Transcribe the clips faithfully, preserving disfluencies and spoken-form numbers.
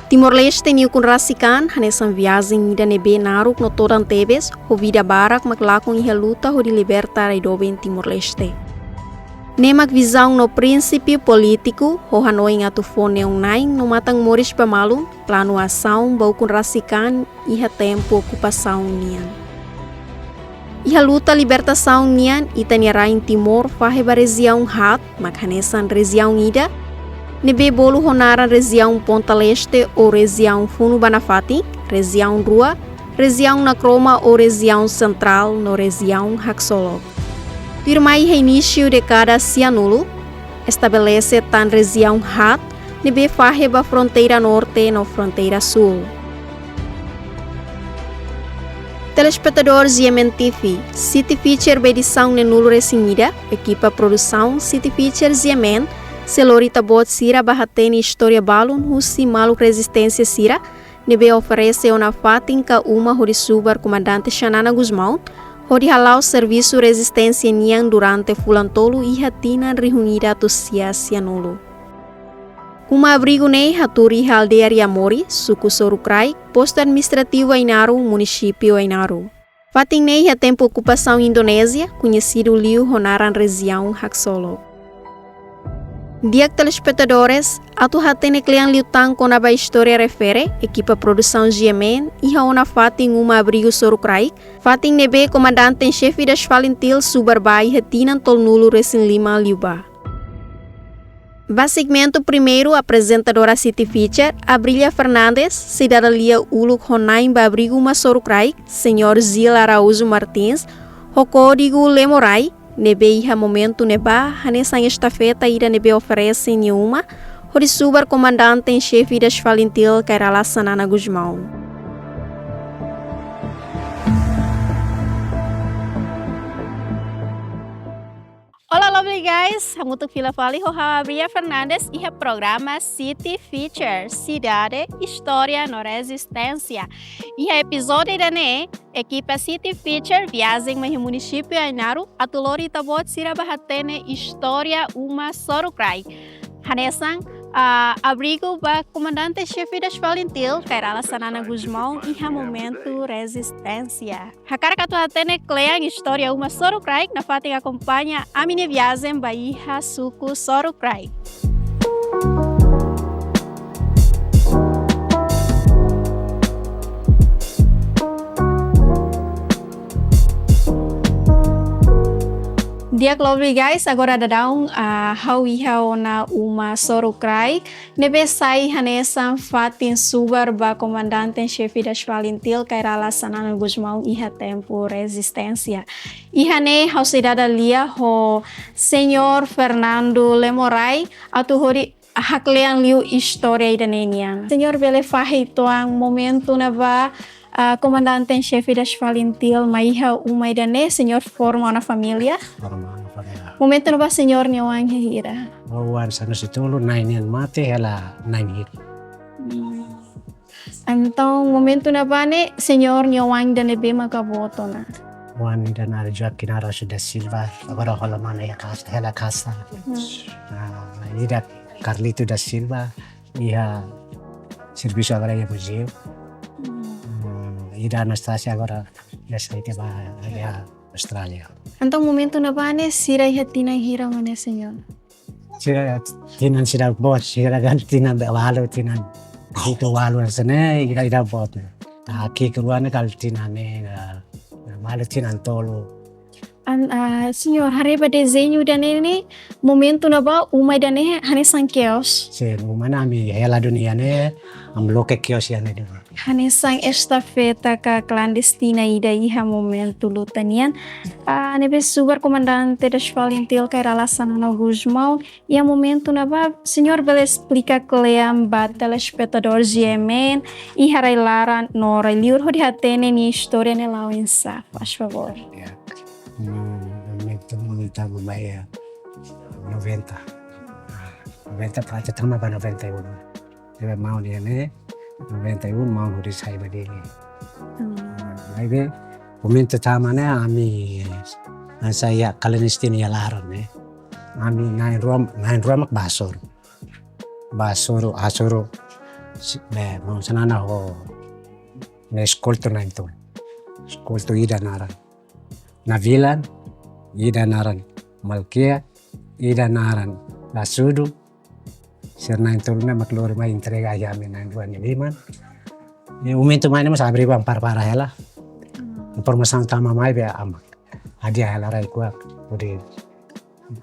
Timor-Leste nia ukun rasik an hanesan viajen ida ne'ebé naruk no todan tebes, ho vida barak mak lakon iha luta hodi liberta rai doben Timor-Leste. Ne'e mak vizaun no prinsípiu polítiku, ho hanoin atu fó neon-na'in no matan-moris ba malu, planu asaun ba ukun rasik an iha tempu okupasaun nian. Iha luta libertasaun nian, ita-nia rain Timor fahe ba rejiaun haat, mak hanesan rejiaun ida ne'ebé bolu ho naran rejiaun Ponta Leste ou rejiaun Funu ba Nafatin, rejiaun rua, rejiaun Nakroma ou rejiaun Sentrál no rejiaun Haksolok. Tuirmai iha inísiu dékada sianulu, estabelese tan rejiaun haat, ne'ebé fahe ba fronteira norte no fronteira súl. Telespetadór G M N T V, City Feature ba edisaun neenulu-resin-ida, ekipa produsaun City Feature G M N sei lori ita-boot sira ba hatene istória balun husi maluk rezisténsia sira ne'ebé oferese ona fatin ka uma hodi subar Komandante Xanana Gusmão, hodi hala'o servisu rezisténsia nian durante fulan tolu iha tinan rihun ida atus sia sianulu. Uma abrigu ne'e hatuur iha aldeia Riamori, suku Sorukraik, postu administrativu Ainaro, munisípiu Ainaro. Fatin ne'e iha tempu okupasaun Indonézia, koñesidu liu ho naran rejiaun Haksolok. Di'ak telespetadores, atu hatene kle'an liután kona-ba istória refere, ekipa produsaun G M N iha ona fatin uma abrigu Sorukraik, fatin ne'ebé Komandante en Xefe das FALINTIL subar ba iha tinan tolunulu-resin-lima liubá. Ba segmentu primeiru, aprezentadora City Feature, Abrilia Fernandes, sei dada lia uluk ho na'in ba abrigu uma Sorukraik, Señór Zil Araújo Martins, ho kódigu Lemorai, ne'ebé iha momentu ne'ebá hanesan estafeta ida ne'ebé oferese nia uma hodi subar Komandante en Xefe das FALINTIL, Kay Rala Xanana Gusmão. Olá, lovely guys! Hamutuk fila fali ho ha'u Abrilia Fernandes iha programa City Feature, Sidade, Istória no Rezisténsia. Iha epizódiu ida-ne'e, ekipa City Feature viajen mai iha munisípiu Ainaro atu lori ita-boot sira ba hatene istória uma Sorukraik. Hanesan, ah, abrigu ba Komandante Xefe das FALINTIL, Kay Rala Xanana Gusmão, iha momentu rezisténsia. Hakarak atu hatene kle'an istória uma Sorukraik, nafatin akompaña ami-nia viajen ba iha suku Sorukraik. Di'ak, lovely guys, agora daudaun, ah, ha'u iha ona uma Sorukraik, ne'ebé sai hanesan fatin subar ba Komandante en Xefe das FALINTIL, Kay Rala Xanana Gusmão, iha tempu rezisténsia. Iha ne'e ha'u sei dada lia ho Señór Fernando Lemorai, atu hodi hakle'an liu istória ida-ne'e nian. Señór bele fahe uitoan momentu ne'ebá, ah, Komandante en Xefe das FALINTIL mai iha uma ida-ne'e, Señór forma ona família? Forma ona família. Momentu ne'ebá Señór nia oan iha hira? Oan sanulu-resin-tolu, na'in nian mate, hela na'in hitu. Hmm. Entaun, momentu ne'ebá ne'e, Señór nia oan ida ne'ebé maka boot ona? Oan ida naran Joaquim Araújo da Silva, agora hola mana iha kasa, hela kasa. Hmm. Ah, ida Carlito da Silva, iha servisu agora iha muzeu. Hmm. Hmm, ida Anastasia agora iha saida ba iha Austrália. Entaun, momentu ne'ebá ne'e, sira iha tinan hira mak ne'e, Señór? Sira tinan sira boot, sira kan tinan be walu, tinan hitu walu hanesan ne'e, ida, ida boot. Ah, ki'ik rua ne'e kala tinan ne'e, ah, walu tinan tolu. An, ah, Señór, haree ba dezeñu ida-ne'e ne'e, momentu ne'ebá uma ida-ne'e hanesan keos. Sin, uma ne'e ami hela duni iha ne'e, ami loke keos iha ne'e duni. Hanesan estafeta ka klandestina ida iha momentu luta nian. Ah, ne'ebé subar Komandante das FALINTIL, Kay Rala Xanana Gusmão, iha momentu ne'ebá, Señór bele esplika kle'an ba telespetadór G M N, iha rai-laran no rai-liur hodi hatene nia istória ne'e la'o oinsá, faz favor. Ya. Hmm, momentu ne'e ami tama mai iha noventa. Noventa, atu tama ba noventa e um. Ne'ebé maun iha ne'e, noventa e um, maun hodi sai ba Dili. Hmm. Maibé, momentu tama ne'e, ami hanesan iha klandestina iha laran ne'e. Ami na'in rua, na'in rua mak bá hasoru. Bá hasoru, hasoru. Si-, be, maun Xanana ho nia eskoltu na'in-tolu. Eskoltu ida naran Nabilan, ida naran Malkiak, ida naran Lasudu. Sira na'in-tolu ne'e mak lori mai entrega iha ami na'in-rua nia liman. Iha momentu mai ne'e mós abrigu ami prepara hela. Informasaun tama mai be ami hadi'a hela rai kuak. Hodi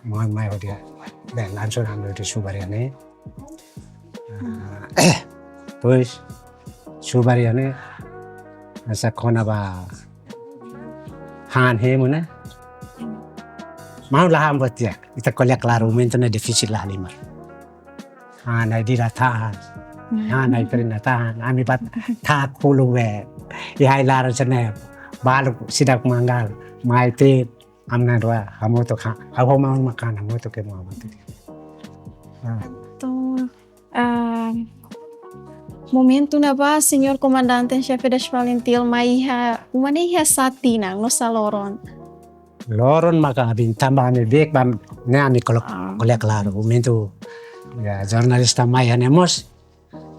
mai, mai hodi, be, langsung ami hodi subar iha ne'e. Ah, depois subar iha ne'e, hanesan kona-ba han hemu ne'e. Maun la han buat di'ak, ita ko'alia klaru, momentu ne'e difisil la halimar. Han ai-dila tahan, han ai-prima tahan, ami bá tahan kulu be. Iha ai-laran sira-ne'e, balu seidauk manggal, mai tiha, ami na'in-rua hamutuk, ha'u ho maun mak han hamutuk, ke maun hamutuk. Ah. Entaun, ah, momentu ne'ebá, Señór Komandante Xefe das FALINTIL mai iha uma ne'e iha sá tinan, no sá loron? Loron maka abin tanba ami beik ba ne'e ami ko'alia, ah, ko'alia klaru. Momentu, ya, jornalista mai iha ne'e mós,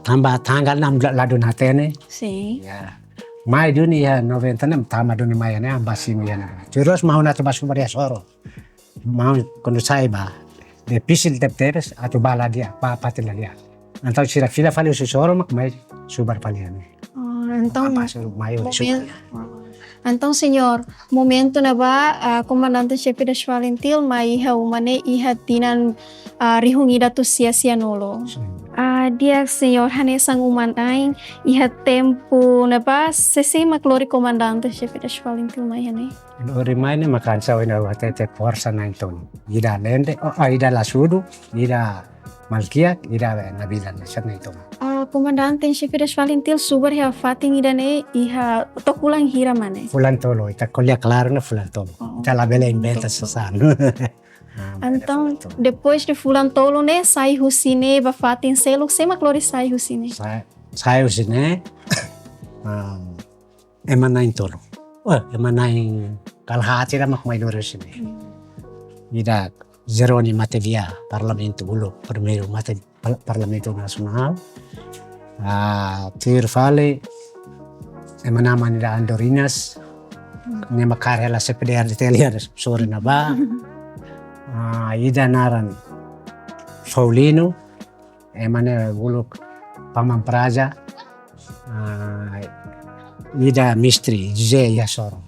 tanba tanggal enam la-, ladún hatene. Sin. Ya. Mai duni iha noventa enam, tama duni mai iha ne'e, ami bá simu iha ne'e. Terus maun atu bá subar iha soron. Maun kuandu sai bá, difisil tebetebes, atu bá la di'ak, bá fatin la di'ak. Entaun sira fila fali husi soron mak mai subar fali iha ne'e. Oh, entaun, apa suruh mai momen-, subar iha. Entaun, Señór, momentu ne'ebá, ah, Komandante Xefe das FALINTIL mai iha uma ne'e iha tinan, ah, rihun ida atus sia sianulu. Sin. Ah, di'ak, Señór, hanesan uma-na'in, iha tempu ne'ebá, sé, sé mak lori Komandante Xefe das FALINTIL mai iha ne'e? Lori mai ne'e mak hanesan ohin ha'u hatete, forsa na'in-tolu. Ida Lende, oh, ah, ida Lasudu, ida Malkiak, ida Nabilan, sira na'in-tolu. Ah, Komandante Xefe das FALINTIL subar iha fatin ida-ne'e iha to'o fulan hira mak ne'e? Fulan tolu, ita ko'alia klaru ne'e fulan tolu. Oh. Ita labele inventa sasán. Ah, entaun, fulan tolu. Depois de fulan tolu ne'e, sai husi ne'e bá fatin seluk, sé mak lori sai husi ne'e? Sai, sai husi ne'e, ah, ema na'in-tolu. Oh, ema na'in-haat ida mak mai lori husi ne'e. Hmm. Ida Jeroni mate iha Parlamentu uluk, primeiru mate par-, Parlamentu Nasionál. Ah, tuir fali, ema naran ida Andorinas, hmm, ne'e mak kaer hela C P D R D T L iha sorin ne'ebá. Ah, ida naran Paulino, ema ne'e uluk Paman Praja, ah, ida mestre José iha sorin.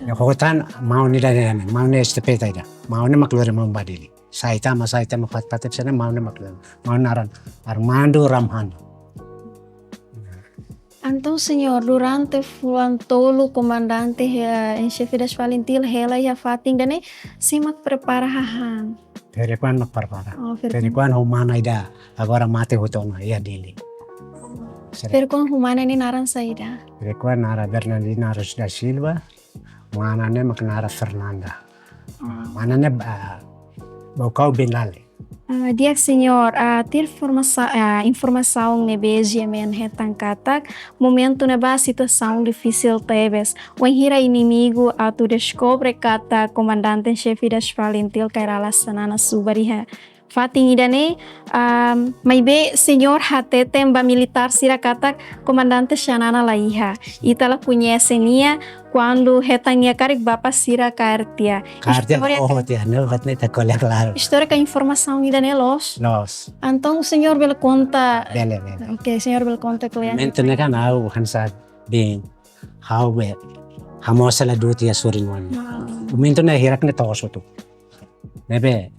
Ya, hotan maun ida ne'e, maun ne'e estafeta ida. Maun ne'e mak lori maun bá Dili. Sai tama, sai tama, fat-, fatin sira-ne'e maun ne'e mak lori. Maun naran Armando Ramhan. Entaun, Señór, durante fulan tolu Komandante, eh, Xefe das FALINTIL hela iha fatin ida-ne'e, sé mak prepara hahán? Ferik-oan mak prepara. Oh, ferik-oan. Ferik-oan ho mana ida, agora mate hotu ona iha Dili. Sira. Ferik-oan ho mana ne'e naran saida? Ferik-oan naran Bernardina Rosa da Silva, mana ne'e mak naran Fernanda. Ah. Mana ne'e, ah, Baucau Bengale. Ah, di'ak, Señór, ah, tuir informasa-, ah, informasaun ne'ebé G M N hetan katak, momentu ne'ebá situasaun difisil tebes. Wainhira inimigu atu deskobre katak Komandante Xefe das FALINTIL Khairala Xanana subar iha fatin ida-ne'e, ah, maibé Señór hateten ba militár sira katak Komandante Xanana la iha. Ita la koñese nia, kuandu hetan nia karik bapa sira kaer tiha. Kaer tiha, istória oho ka, tiha, ne'e buat ne'e ita ko'alia klaru. Istória ka informasaun ida-ne'e loos? Loos. Entaun, Señór bele konta? Bele, bele. Oke, Señór bele konta klean. Momentu ne'e kan ha'u hanesan, bem, ha'u be, hamoos hela du'ut iha sorin oan. Wow. Momentu ne'e hirak ne'e toos hotu. Ne'ebé,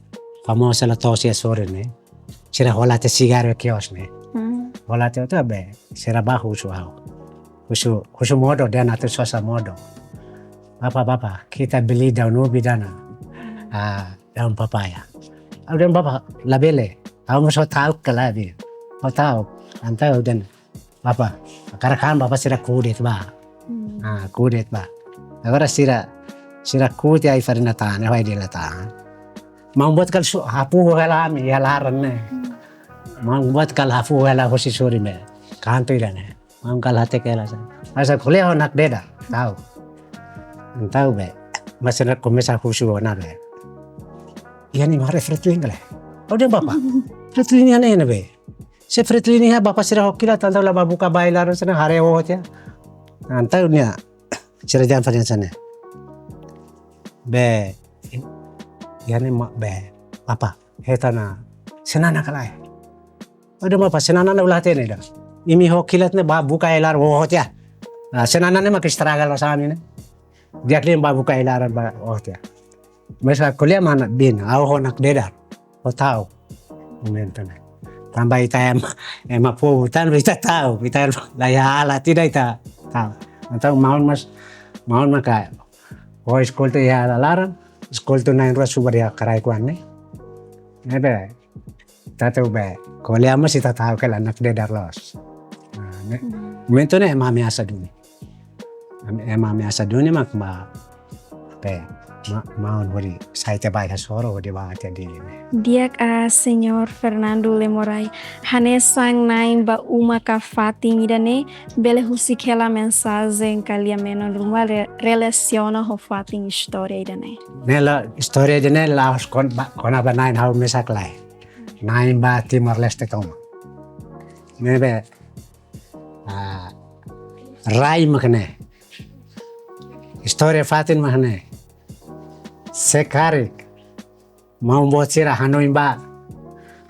hamoos hela toos iha sorin ne'e. Sira hola tiha sigarru kios ne'e. Hmm. Hola tiha hotu be, sira bá husu ha'u. Husu, husu modo, dehan atu sosa modo. Bapa, bapa, kita beli daun ubi dana. Ah, daun papaya. Ha'u dehan bapa, labele. Ha'u mós ta'uk ka lae. Ha'u ta'uk. Entaun dehan, bapa, hakarak han bapa sira ku'u de'it bá. Hmm. Ah, ku'u de'it bá. Agora sira, sira ku'u tiha ai-farina tahan, ai-dila tahan. Maun buat kala su-, hafuhu hela ami iha laran ne'e. Hmm. Maun buat kala hafuhu hela husi sorin ne'e. Kantu ida-ne'e. Maun kala hateke hela sa. Asa ko'alia ho nakdedar, ta'uk. Entaun be, maibé sira komesa husu ona be. Iha ne'e mak haree Fretilin ka lae. Ha'u dehan bapa, Fretilin iha ne'e ne'ebé? Se Fretilin iha, bapa sira ho kilat, entaun la bá buka ba ai-laran sira ne'e, haree oho tiha. Entaun nia, sira dehan fali hanesan ne'e. Be, iha ne'e mak be, bapa, hetan ona, Xanana ka lae? Ode mak bapa, Xanana ne'e la hatene ida. Imi ho kilat ne'e bá buka ai-laran oho tiha. Ah, Xanana ne'e mak estraga loos ami ne'e. Di'ak liu bá buka ai-laran bá oho tiha. Maibé ko'alia mak biin, ha'u ho nakdedar. Ho ta'uk. Momentu ne'e. Tanba ita ema, ema povu, tanba ita ta'uk, ita la iha alat ida ita ta'uk. Entaun maun mós, maun maka ho eskoltu iha laran, eskoltu na'in-rua subar iha kraik oan ne'e. Ne'ebé, ita ta'uk be, ko'alia mós ita ta'uk hela nakdedar loos. Nah, ne'e, momentu ne'e ema ameasa duni. Am-, ema ameasa duni mak ba, be, ma-, maun hodi sai tiha ba iha soro hodi bá tiha Dili ne'e. Di'ak, ah, Señór Fernando Lemorai, hanesan na'in ba uma ka fatin ida-ne'e, bele husik hela mensajen ka lia-menon ruma re-, relasiona ho fatin istória ida-ne'e? Ne'e la, istória ida-ne'e la'ós kon-, ba, kona-ba na'in ha'u mesak lae. Na'in ba Timor-Leste tomak. Ne'ebé, ah, rai mak ne'e. Istória fatin mak ne'e. Se karik maun-boot sira hanoin ba,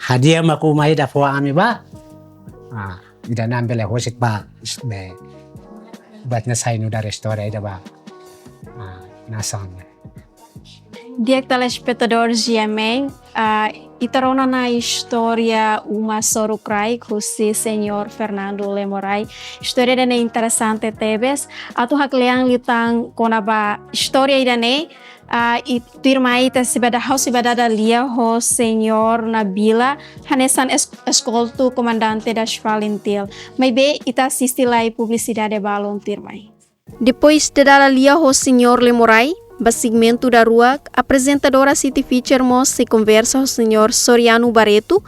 hadi'a mak uma ida fó ami ba. Ah, ida-ne'e ami bele husik ba, be, buat ne'e sai nu'udar istória ida ba. Ah, nasaun. Di'ak telespetadór G M N, ah, ita rona ona istória uma sorokraik husi Señór Fernando Lemorai. Istória ida-ne'e interesante tebes. Atu haklean liután kona-ba istória ida-ne'e, ah, i tuirmai ita sei bá da-, ha'u sei bá dada lia ho Señór Nabila, hanesan es-, eskoltu komandante das FALINTIL. Maibé ita asiste lai publisidade balun tuirmai. Depois de dada lia ho Señór Lemorai, ba segmentu daruak, aprezentadora City Feature mós sei konversa ho Señór Soriano Barreto,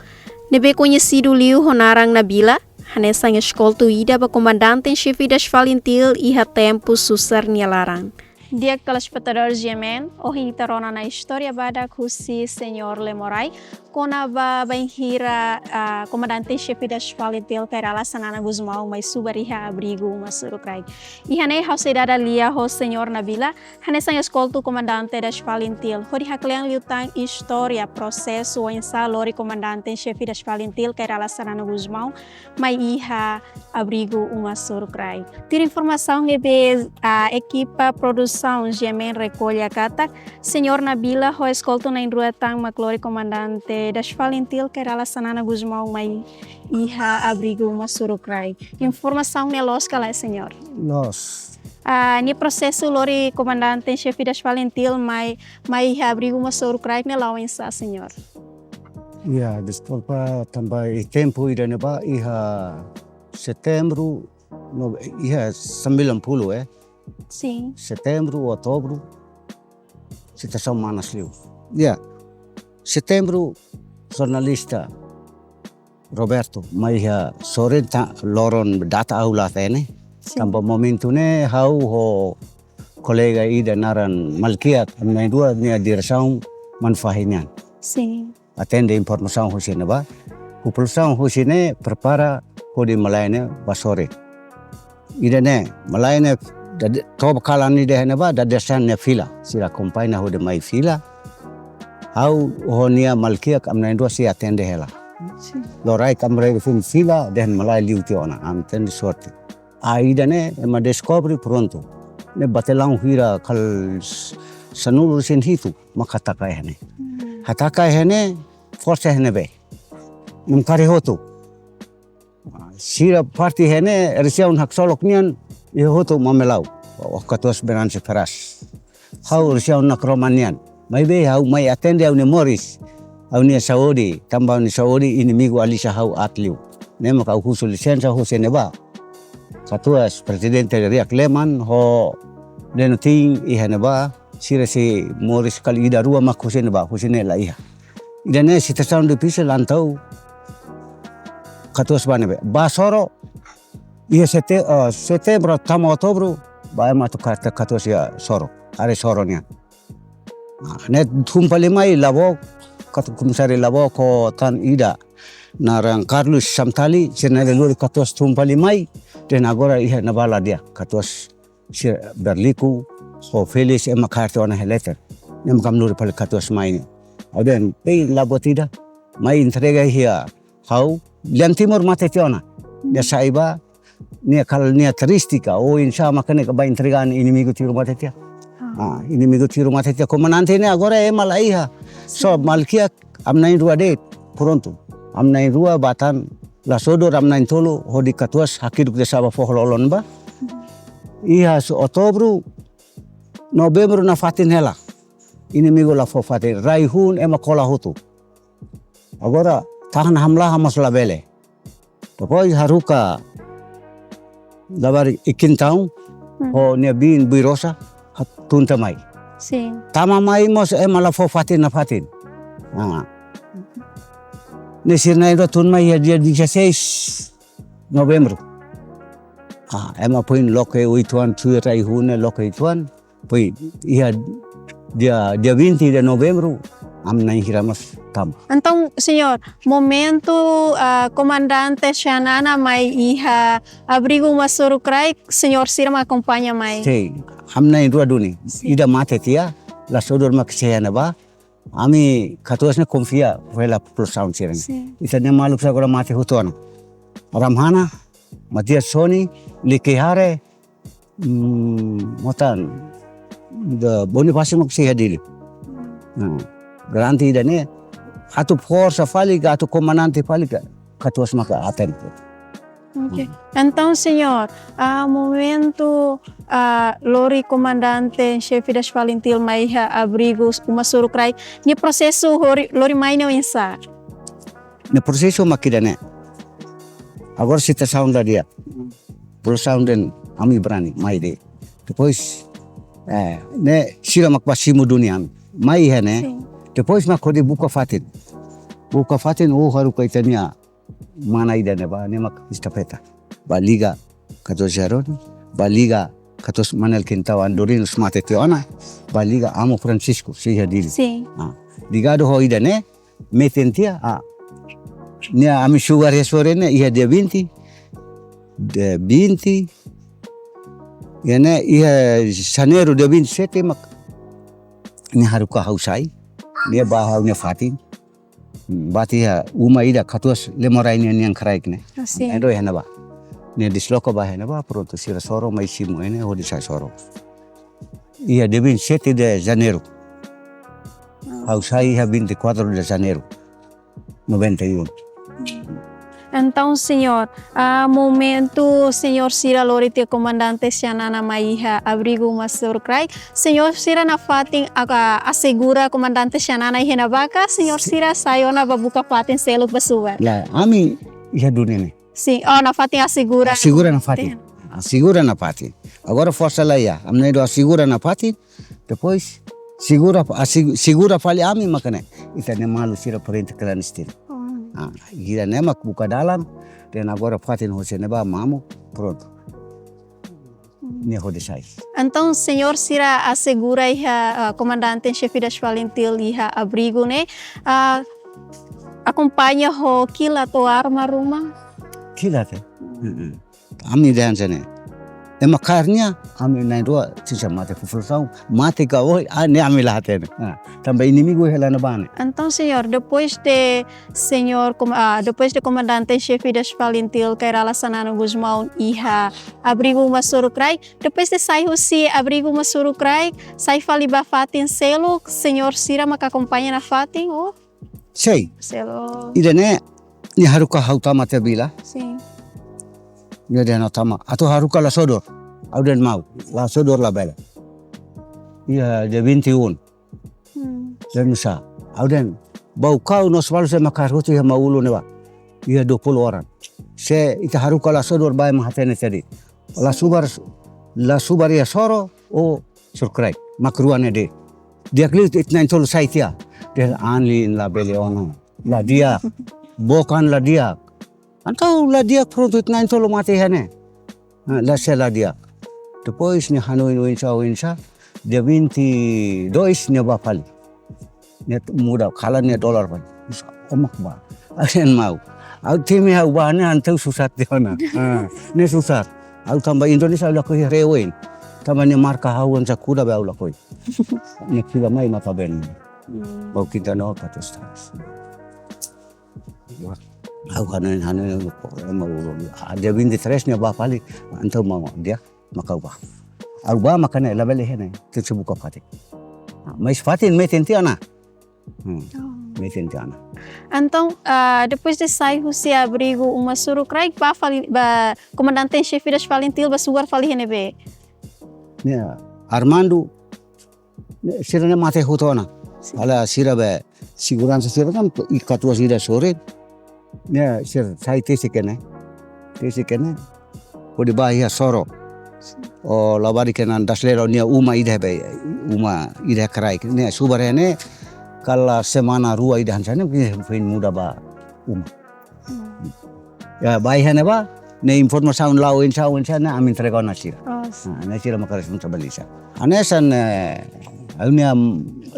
ne'ebé koñesidu liu ho naran Nabila, hanesan eskoltu ida ba komandante en xefe das FALINTIL iha tempu susar nia laran. Di'ak telespetadór G M N, ohin ita rona ona istória badak husi Señór Lemorai, kona-ba bainhira, ah, komandante en xefe das FALINTIL Kay Rala Xanana Gusmão mai subar iha abrigu uma sorokraik. Iha ne'e ha'u sei dada lia ho Señór Nabila, hanesan eskoltu komandante das FALINTIL, hodi haklean liután istória, prosesu oinsá lori komandante en xefe das FALINTIL Kay Rala Xanana Gusmão mai iha abrigu uma sorokraik. Tuir informasaun ne'ebé, ah, ekipa produsaun G M N rekolla katak, Señór Nabila ho eskoltu na'in-rua tan mak lori komandante das FALINTIL Kay Rala Xanana Gusmão mai iha abrigu uma sorokraik. Informasaun ne'e loos ka lae, Señór? Loos. Ah, nia prosesu lori komandante en xefe das FALINTIL mai, mai iha abrigu uma sorokraik ne'e la'o oinsá, Señór? Ya, deskulpa, tanba iha tempu ida-ne'ebá iha setembru, no, iha sembilan puluh, eh. Sin. Setembru, outubru, situasaun manas liu. Ya, setembru, jornalista Roberto mai iha sorin ta-, loron data ha'u la hatene. Sin. Tanba momentu ne'e ha'u ho kolega ida naran Malkiak, ami na'in-rua nia diresaun Manufahi nian. Sin. Atende informasaun husi ne'ebá. Populasaun husi ne'e prepara hodi malae ne'e ba sorin. Ida-ne'e, malae ne'e dade-, toba kalan ida iha ne'ebá, dadeer-saan nia fila. Sira akompaña hodi mai fila. Ha'u ho nia Malkiak ami na'in-rua sei atende hela. Sin. Loraik ami regu funu fila, dehan malae liu tiha ona, ami atende sorte. Ah, ida-ne'e, ema deskobre prontu. Ne'e batelão hira kal s-, sanulu-resin-hitu, mak hataka iha ne'e. Hmm. Hataka iha ne'e, forsa iha ne'ebé. Namkari hotu. Sira parte iha ne'e, resiaun haksolok nian, iha hotu Mamelau, o katuas Venâncio Ferraz. Ha'u resiaun nakroman nian. Maibé ha'u mai atende ha'u-nia moris, ha'u-nia saúde, tanba ha'u-nia saúde inimigu alisa ha'u aat liu. Ne'e mak ha'u husu lisensa husi ne'ebá. Katuas prezidente Riak Leman ho Denotin iha ne'ebá, sira sei moris kala ida rua mak husi ne'ebá, husi ne'e la iha. Ida-ne'e situasaun difisil entaun katuas bá ne'ebé. Bá Soro, iha sete-, eh, setembru tama outubru, bá ema atu ka-, katuas iha Soro, haree Soro nian. Ah, ne'e tun fali mai Labook, katu komisáriu Labook ho tan ida. naran Carlos Samtali, sira na'in-rua lori katuas tun fali mai, dehan agora iha ne'ebá la di'ak, katuas sira Berliku, ho Felix ema kaer tiha ona iha leten. Ne'e mak ami lori fali katuas mai ne'e. Ha'u dehan, "Ei, la buat ida, mai entrega iha ha'u, lian Timor mate tiha ona." Nia sai bá, nia kala nia triste ka, oinsá maka ne'e ka bá entrega an inimigu tiru mate tiha. Ah. Ah, inimigu tiru mate tiha. Komandante ne'e agora ema la iha. So, Sin. Malkiak, ami na'in-rua de'it, prontu. Ami na'in-rua bá tan, la sodor ami na'in-tolu, hodi katuas hakiduk de saba foho lolon bá. Iha so Outubru, Novembru nafatin hela. Inimigu la fó fatin, rai-hun ema kola hotu. Agora, tahan hamlaha mós labele. Depois haruka labarik ikin taun, Hmm. ho nia biin Buirosa, ha-, tun tiha mai. Sin. Tama mai mós ema la fó fatin nafatin. Ah. Ne'e sira na'in-rua tun mai iha dia dezasseis Novembru. Ah, ema foin loke uitoan, tuir rai-hun ne'e loke uitoan. Foin iha dia, dia vinte de Novembru, ami na'in hira mós tama. Entaun, señór, momentu, ah, komandante Xanana mai iha abrigu Uma Soruk Rai, señór sira mak akompaña mai? Sin, ami na'in-rua duni. Sin. Ida mate tiha, la sodor mak sei iha ne'ebá. Ami katuas ne'e konfia hela populasaun sira-ne'e. Sin. Ita-nia maluk sira agora mate hotu ona. Ramhana, Matias Soni, Liki Hare, mm, Motan, de Bonifácio mak sei iha Dili. Nah, garante ida-ne'e, atu forsa fali ka, atu komandante fali ka, katuas maka aten. Ok. Hmm. Entaun, señór, ah, momentu, ah, lori komandante xefe das FALINTIL mai iha abrigu Uma Soruk Rai, nia prosesu lori, lori mai ne'e oinsá? Nia prosesu mak ida-ne'e. Agora situasaun la di'ak. Populasaun dehan ami brani, mai de'it. Depois, eh, ne'e sira mak bá simu duni ami. Mai iha ne'e. Sin. Depois mak hodi buka fatin. Buka fatin, oh, haruka ita-nia mana ida ne'ebá, ne'e mak estafeta. Bá liga katuas Jaroni, bá liga katuas Manuel Quintal Andorinus mate tiha ona, bá liga Amu Francisco, sei iha Dili. Sin. Ah, ligadu ho ida-ne'e, metin tiha, ah, ne'e ami sugar iha sore ne'e, iha dia vinte, dia vinte, iha ne'e, iha Janeiru dia vinte e sete mak, nia haruka ha'u sai, nia bá ha'u-nia fatin, bá tiha uma ida katuas Lemorai nian, nian kraik ne'e. Ah, sin. Entaun iha ne'ebá. Nia disloka bá iha ne'ebá, prontu sira soro mai simu ne'e, hodi sai soro. Iha dia vinte e sete de Janeiro. Ah. Ha'u sai iha vinte e quatro de Janeiro, noventa e um. Entaun, señór, ah, momentu señór sira lori tiha komandante Xanana mai iha abrigu Uma Soruk Rai, señór sira nafatin aka asegura komandante Xanana iha ne'ebá ka, señór sira sai ona bá buka fatin seluk bá subar? Lae, ami iha duni ne'e. Sin, oh, nafatin asegura. Asegura nafatin. Sin. Asegura nafatin. Agora forsa la iha, ami na'in-rua asegura nafatin, depois segura, asegu-, segura fali ami maka ne'e. Ita-nia maluk sira frente klandestina. Oh. Ah, ida-ne'e mak buka dalan, dehan agora fatin hosi ne'ebá mamuk, prontu. Nia hodi sai. Entaun, señór sira asegura iha, ah, komandante xefe das FALINTIL iha abrigu ne'e, ah, akompaña ho kilat ou arma ruma? Kilat, eh? Mm-mm. Ami dehan hanesan ne'e. Ema kaer nia, ami na'in-rua sira mate, populasaun mate ka oin, ah, ne'e ami la hatene. Ah, tanba inimigu hela ne'ebá ne'e. Entaun, señór, depois de señór, kom-, ah, depois de komandante xefe das FALINTIL Kay Rala Xanana Gusmão iha abrigu Uma Soruk Rai, depois de sai husi abrigu Uma Soruk Rai, sai fali bá fatin seluk, señór sira maka akompaña nafatin, oh? Sei. Seluk. Ida-ne'e, nia haruka ha'u tama tiha vila. Sin. Nia dehan ha'u tama, atu haruka la sodor. Ha'u dehan maun, la sodor labele. Iha dia vinte e um. Hmm. Dehan nusá. Ha'u dehan, bau kau no sebalu se maka harutu iha Maulu ne'ebá. Iha dua puluh orang. Se ita haruka la sodor bá ema hatene tadi. La subar, la subar iha soro, ou Soruk Rai. Mak rua ne'e de'it. Di'ak liu ita na'in-tolu sai tiha. Dehan an liu labele ona. La di'ak. Book an la di'ak. Entaun la di'ak prontu ita na'in-tolu mate iha ne'e. Ah, la sei la di'ak. Depois nia hanoin oinsá, oinsá. Dia vinte e dois nia bá fali. Nia muda, kalan nia dolar fali. Nusá, ó mak bá? Ha'u dehan maun. Ha'u temi ha'u bá ne'e entaun susar tiha ona. Ah, ne'e susar. Ha'u tanba Indonézia ha'u lakohi haree oin. Tanba nia marka ha'u hanesan kuda be ha'u lakohi. Nia fila mai maka ben. Hmm. Bau kinta no katus tas. Ha'u hanoin, hanoin, ema, ah, dia vinte e três nia bá fali, entaun mau dia maka ha'u bá. Ha'u bá maka ne'e labele iha ne'e, tenke buka fatin. Ah, mais fatin metin tiha ona. Hmm. Oh. Metin tiha ona. Entaun, ah, depois de sai husi abrigu Uma Sorokraik, bá fali, bá komandante em xefe das FALINTIL, bá subar fali iha ne'ebé? Ne'e, Armando, ne'e, sira-ne'e mate hotu ona. Sin. Halo sira be seguransa sira kan, i katuas ida sorin. Ne'e, sira sai tesi iha ne'e. Tesi iha ne'e. Hodi bá iha Soro. Sin. Ó labarik iha Daslero nia uma ida be, uma ida kraik. Ne'e subar iha ne'e, kala semana rua ida hanesan ne'e, foin muda ba uma. Hmm. Ya, bá iha ne'ebá, ne'e informasaun la'o oinsá, oinsá ne'e ami entrega ona sira. Oh, sin. Ah, ne'e sira maka responsabiliza. Hanesan, eh, ha'u-nia,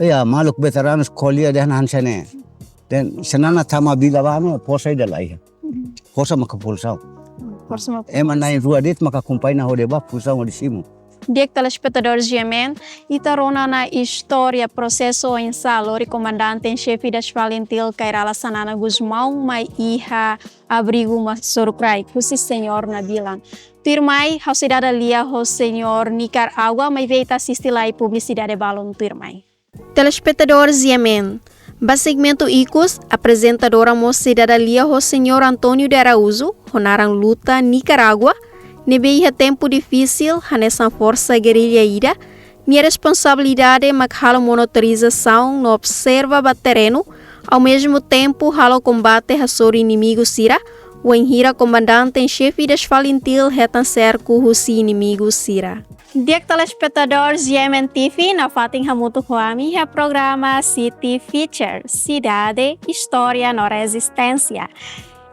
ya, maluk veteranus ko'alia dehan hanesan ne'e. Dehan Xanana tama vila bá ne'e, forsa ida la iha. Hmm. Forsa maka pulsaun. Hmm, forsa maka pulsaun. Ema na'in rua de'it maka akompaña hodi bá, pulsaun hodi simu. Di'ak, telespetadór GMN, ita rona ona istória prosesu oinsá lori komandante em xefe das FALINTIL Kay Rala Xanana Gusmão mai iha abrigu Uma Sorokraik husi señór Nabilan. Tuirmai, ha'u sei dada lia ho señór Nicarágua, maibé ita asiste lai publisidade balun tuirmai. Telespetadór GMN, ba segmentu ikus, aprezentadora mós sei dada lia ho señór António de Araújo, ho naran luta Nicarágua, ne'ebé iha tempu difisil, hanesan forsa gerilla ida, nia responsabilidade mak halo monitorizasaun no observa ba terrenu, ao mesmo tempo halo kombate hasoru inimigu sira, wainhira komandante em xefe das FALINTIL hetan serku husi inimigu sira. Di'ak, telespetadór GMN TV, nafatin hamutuk ho ami iha programa City Feature, Sidade, Istória no Rezisténsia.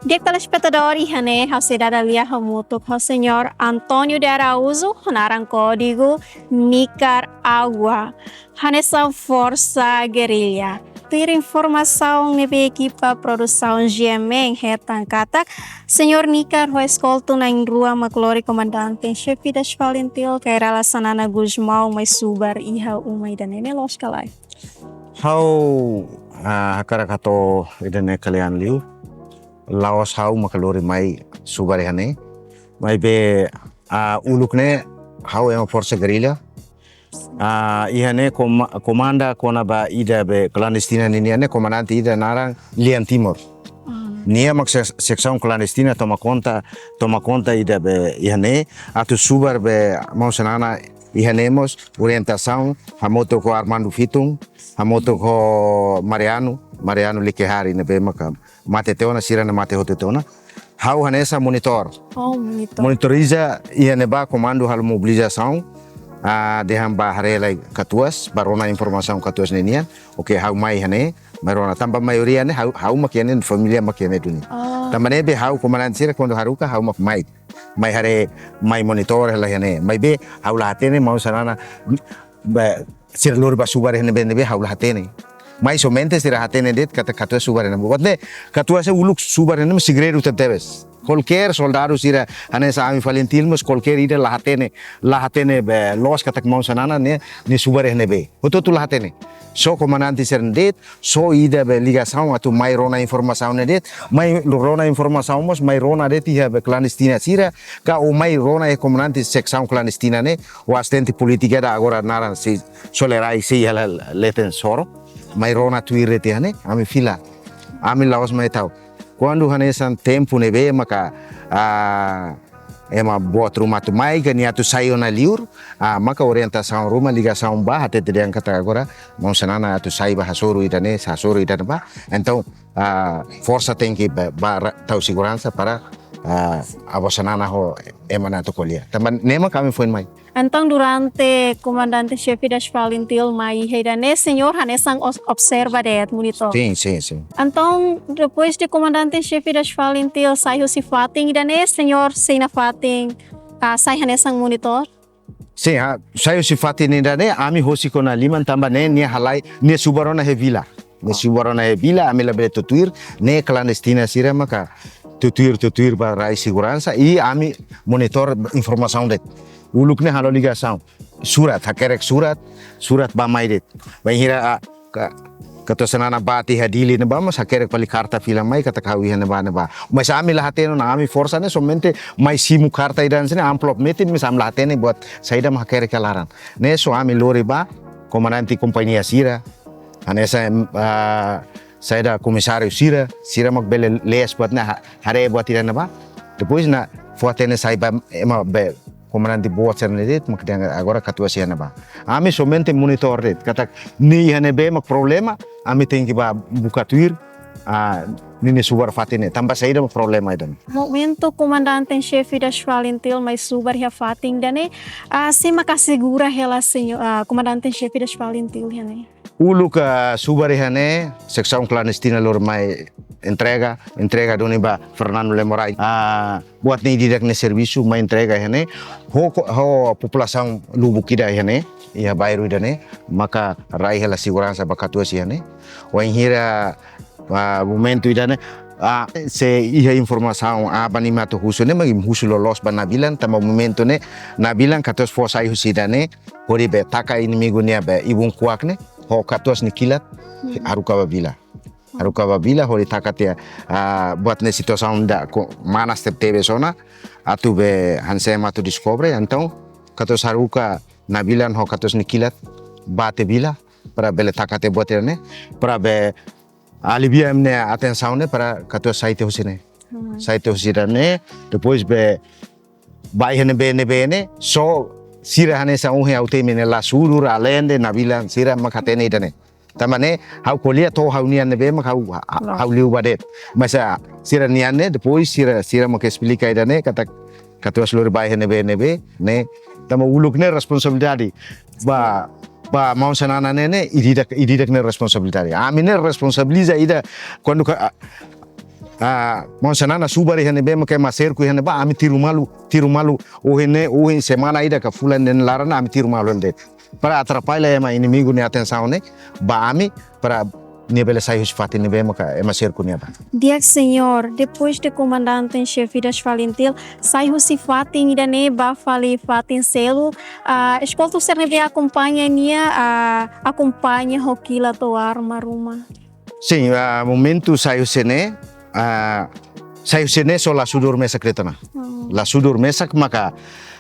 Di'ak, telespetadór, iha ne'e ha'u sei dada lia hamutuk ho señór António de Araújo, ho naran kódigu Nicarágua, hanesan forsa gerilla. Tuir informasaun ne'ebé ekipa produsaun GMN hetan katak, señór Nicar ho eskolta na'in rua mak lori komandante em xefe das FALINTIL Kay Rala Xanana Gusmão mai subar iha uma ida-ne'e, ne'e loos ka lae? Ha'u, ah, hakarak hato'o ida-ne'e kle'an liu. La'ós ha'u maka lori mai subar iha ne'e. Maibé, ah, uluk ne'e ha'u ema forsa gerilla. Ah, iha ne'e koma-, komanda kona-ba ida be klandestina ninian ne'e, komandante ida naran Lian Timor. Ah. Nia mak se-, seksaun klandestina toma konta, toma konta ida be iha ne'e, atu subar be maun Xanana iha ne'e mós orientasaun, hamutuk ho Armando Fitung, hamutuk ho Mariano, Mariano Likihari ne'ebé maka mate tiha ona, sira-ne'e mate hotu tiha ona. Ha'u hanesan monitor. Oh, monitor. Monitoriza iha ne'ebá komandu halo mobilizasaun. Ah, dehan bá haree lai katuas, bá rona informasaun katuas ninian. Oke, ha'u mai iha ne'e, mai rona. Tanba maioria ne'e, ha'u, ha'u mak iha ne'e, família mak iha ne'e duni. Oh. Tanba ne'ebé ha'u komandante sira kuandu haruka, ha'u mak mai. Mai haree, mai monitor hela iha ne'e. Maibé, ha'u la hatene, maun Xanana, be, sira lori bá subar iha ne'ebé, ne'ebé, ha'u la hatene. Maibé somente sira hatene de'it katak katuas subar iha ne'ebé. Buat ne'e, katuas uluk subar iha ne'ebé segredu tebetebes. Kualkér soldadu sira, hanesan ami FALINTIL mós, kualkér ida la hatene, la hatene be loos katak maun Xanana ne'e, nia subar iha ne'ebé. Hotu-hotu la hatene. Só komandante sira de'it, só ida be ligasaun atu mai rona informasaun ne'e de'it, mai rona informasaun mós, mai rona de'it iha be klandestina sira, ka ou mai rona iha komandante seksaun klandestina ne'e, ou asistente polítika ida agora naran sei solerai sei hela leten Soro, mai rona tuir de'it iha ne'e, ami fila, ami la'ós mai tau. Kuandu hanesan tempu ne'ebé maka, ah, ema boot ruma atu mai, ka nia atu sai ona liur, ah, maka orientasaun ruma ligasaun bá, hatete dehan katak agora, maun Xanana atu sai bá hasoru ida-ne'e, hasoru ida-ne'ebá. Entaun, ah, forsa tenke bá, bá ra-, tau seguransa para, ah, avó Xanana ho ema ne'e atu ko'alia. Tanba ne'e mak ami foin mai. Entaun, durante komandante xefe das FALINTIL mai iha ida-ne'e, señór hanesan os-, observa de'it, monitor. Sin, sin, sin. Entaun, depois de komandante xefe das FALINTIL sai husi fatin ida-ne'e, señór sei nafatin, ah, sai hanesan monitor? Sin, ah, sai husi fatin ida-ne'e, ami husik ona liman tanba ne'e nia halai, nia subar ona iha vila. Nia subar ona iha vila, ami labele tuir, ne'e klandestina sira maka tutuir, tutuir ba rai seguransa, i ami monitor informasaun de'it. Uluk ne'e halo ligasaun. Surat, hakerek surat, surat bá-mai de'it. Bainhira, ah, ka-, katuas Xanana bá tiha Dili ne'ebá, mas hakerek fali karta fila mai, katak ha'u iha ne'ebá, ne'ebá. Mas ami la hatene ona, ami forsa ne'e somente mai simu karta ida hanesan ne'e, amplop metin, mas ami la hatene buat saida mak hakerek iha laran. Ne'e só ami lori ba komandante kompañia sira, hanesan, em, ah, saida komisáriu sira, sira mak bele lees buat ne'e ha-, haree buat ida ne'ebá. Depois ne'e fó-hatene sai ba ema be komandante boot sira-ne'e de'it, mak dehan agora katuas iha ne'ebá. Ami somente monitor de'it, katak nia iha ne'ebé mak problema, ami tenke bá buka tuir, ah, ninia subar fatin ne'e, tanba saida mak problema ida-ne'e. Momentu Comandante em Chefe das FALINTIL mai subar iha fatin ida-ne'e, ah, sé mak asegura hela señór, ah, Comandante em Chefe das FALINTIL iha ne'e? Uluk, ah, subar iha ne'e, seksaun klandestina lori mai entrega, entrega duni ba Fernando Lemoraes. Ah, buat ne'e ida-idak nia servisu mai entrega iha ne'e. Ho ko-, ho populasaun lubuk ida iha ne'e, iha bairru ida-ne'e, maka rai hela seguransa ba katuas iha ne'e. Wainhira, ah, momentu ida-ne'e, ah, se iha informasaun, ah, ba imi atu husu ne'e, mak imi husu loloos ba nabilan, tanba momentu ne'e, nabilan katuas fó sai husi ida-ne'e, hodi be taka inimigu nia be ibun kuak ne'e, ho katuas nia kilat, Hmm. haruka ba vila. Haruka ba vila, hodi taka tiha, ah, buat ne'e situasaun ida ko manas tebetebes ona, atu be hanesan ema atu deskobre, entaun katuas haruka nabilan ho katuas nia kilat, bá tiha vila, para bele taka tiha buat ida-ne'e, para be alivia ema nia atensaun ne'e, para katuas sai tiha husi ne'e. Hmm. Sai tiha husi ida-ne'e, depois be bá iha ne'ebé, ne'ebé ne'e, só sira hanesan ohin ha'u temi ne'e, Lasudur, Alende, nabilan, sira mak hatene ida-ne'e. Tanba ne'e, ha'u ko'alia to'o ha'u-nian ne'ebé mak ha'u, ha-, ha-, Loos. ha'u liu ba de'it. Mas, ah, sira-nian ne'e, depois sira, sira mak esplika ida-ne'e, katak katuas lori bá iha ne'ebé, ne'ebé, ne'e. Tanba uluk ne'e responsabilidade ba, ba maun Xanana ne'e, ne'e, ida-idak, ida-idak ne'e responsabilidade. Ami ne'e responsabiliza ida, kuandu ka, ah, ah, maun Xanana subar iha ne'ebé, mak ema serku iha ne'ebá, ami tiru malu, tiru malu, ohin ne'e, ohin semana ida ka fulan ida-ne'e laran, ami tiru malu hela de'it. Para atrapalla ema inimigu nia atensaun ne'e ba ami, para nia bele sai husi fatin ne'ebé maka ema serku nia bá. Di'ak señór, depois de Comandante em Chefe das FALINTIL sai husi fatin ida-ne'e bá fali fatin seluk, ah, eskolta sira ne'ebé akompaña nia, ah, akompaña ho kilat ou arma ruma? Sin, ah, momentu sai husi ne'e, ah, sai husi ne'e só Lasudur mesak de'it ona. Hmm. Lasudur mesak maka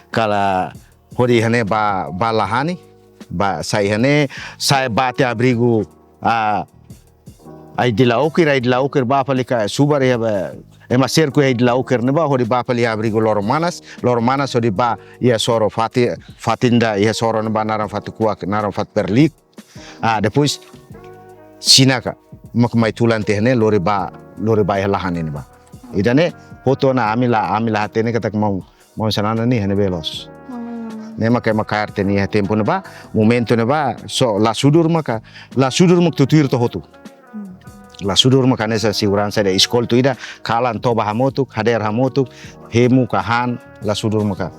kala hodi iha ne'e bá, bá la hani, bá sai iha ne'e, sai bá tiha abrigu, ah, Aidila Okir, Aidila Okir bá fali ka subar iha ba, ema serku iha Aidila Okir ne'ebá, hodi bá fali abrigu Loro Manas, Loro Manas hodi bá iha soro fati, fatin ida iha soro ne'ebá naran Fatu Kuak, naran Fatu Perlik. Ah, depois Xanana ka, mak mai tulan tiha ne'e lori bá, lori bá iha lahan ne'ebá. Ida-ne'e, hotu ona ami la, ami la hatene katak maun, maun Xanana ne'e iha ne'ebé loos. Hmm. Ne'e maka ema kaer tiha nia iha tempu ne'ebá, momentu ne'ebá, só Lasudur maka, Lasudur mak tutuir to'o hotu. Hmm. Lasudur maka hanesan seguransa ida, eskoltu ida, kalan toba hamutuk, hadeer hamutuk, hemu ka han, Lasudur maka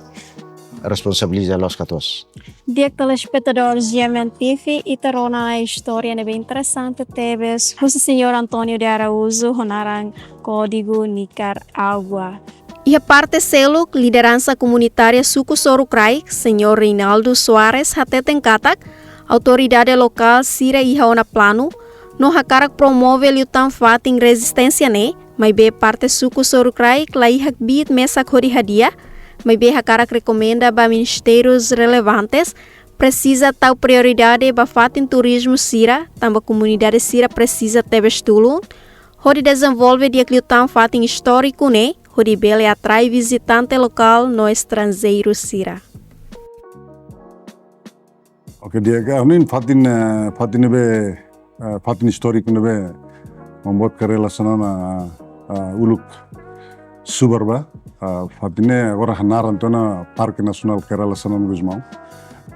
responsabiliza loos katuas. Di'ak telespetadór G M N T V, ita rona ona istória ne'ebé interesante tebes husi señór António de Araújo ho naran Kódigu Nicarágua. Iha parte seluk, lideransa komunitária suku Sorukraik, señór Reinaldo Soares hateten katak, autoridade lokál sira iha ona planu, no hakarak promove liután fatin rezisténsia ne'e, maibé parte suku Sorukraik la iha kbiit mesak hodi hadi'a, maibé hakarak rekomenda ba ministérius relevantes, presiza tau prioridade ba fatin turizmu sira, tanba komunidade sira presiza tebes tulun, hodi dezenvolve di'ak liután fatin istóriku ne'e, hodi bele atrai vizitante lokál no estranjeiru sira. Oke, di'ak, ah, ne'e fatin, eh, fatin ne'ebé, eh, fatin istóriku ne'ebé maun boot Kay Rala Xanana, eh, uluk subar bá, eh, fatin ne'e agora hanaran tiha ona Parke Nasionál Kay Rala Xanana Gusmão.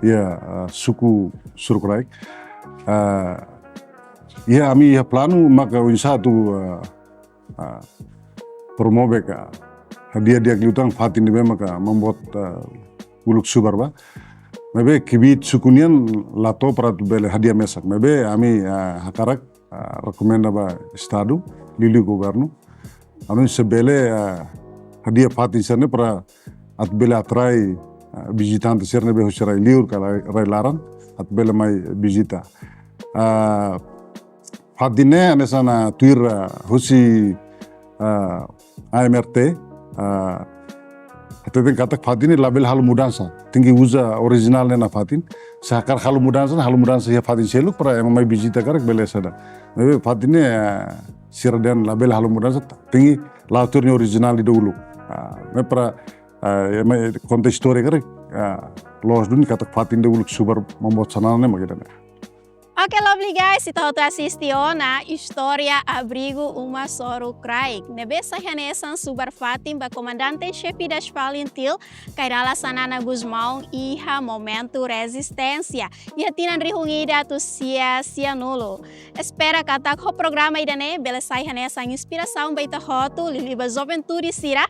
Iha, eh, suku Sorukraik. Eh, iha ami iha planu maka oinsá atu, eh, ah, promove ka hadi'a di'ak liután fatin ne'ebé maka maun boot, ah, uluk subar bá. Maibé kbiit suku nian la to'o para atu bele hadi'a mesak. Maibé ami, ah, hakarak, ah, rekomenda ba Estadu, liuliu governu, Anu se bele, ah, hadi'a fatin sira-ne'e para atu bele atrai, ah, vizitante sira ne'ebé husi rai-liur ka rai, rai-laran, atu bele mai vizita. Ah, fatin ne'e hanesan, ah, tuir, ah, husi, ah, A M R T, ah, hateten katak fatin ne'e labele halo mudansa. Tenke uza orijinál ne'e nafatin. Se hakarak halo mudansa, halo mudansa iha fatin seluk para ema mai vizita karik bele sá ida. Maibé fatin ne'e, ah, sira dehan labele halo mudansa, tenke la'o tuir nia orijinál ida uluk. Ah, ne'e para, ah, ema konta istória karik, ah, loos duni katak fatin ida uluk Subar Mamboot Xanana ne'e mak ida-ne'e. Oke, lovely guys, ita hotu asiste ona istória Abrigu Uma Soru Kraik ne'ebé sai hanesan subar-fatin ba Comandante em Chefe das FALINTIL, Kay Rala Xanana Gusmão, iha momentu rezisténsia, iha tinan rihun ida atus sia sianulu. Espera katak ho programa ida-ne'e bele sai hanesan inspirasaun ba ita hotu, liuliu ba juventude sira,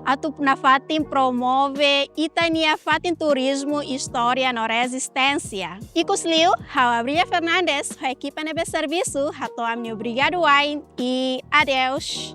atu nafatin promove ita-nia fatin turizmu, istória no rezisténsia. Ikusliu, ha'u Abrilia Fernandes, ho ekipa ne'ebé servisu, hato'o ami-nia obrigadu wa'in i adeus.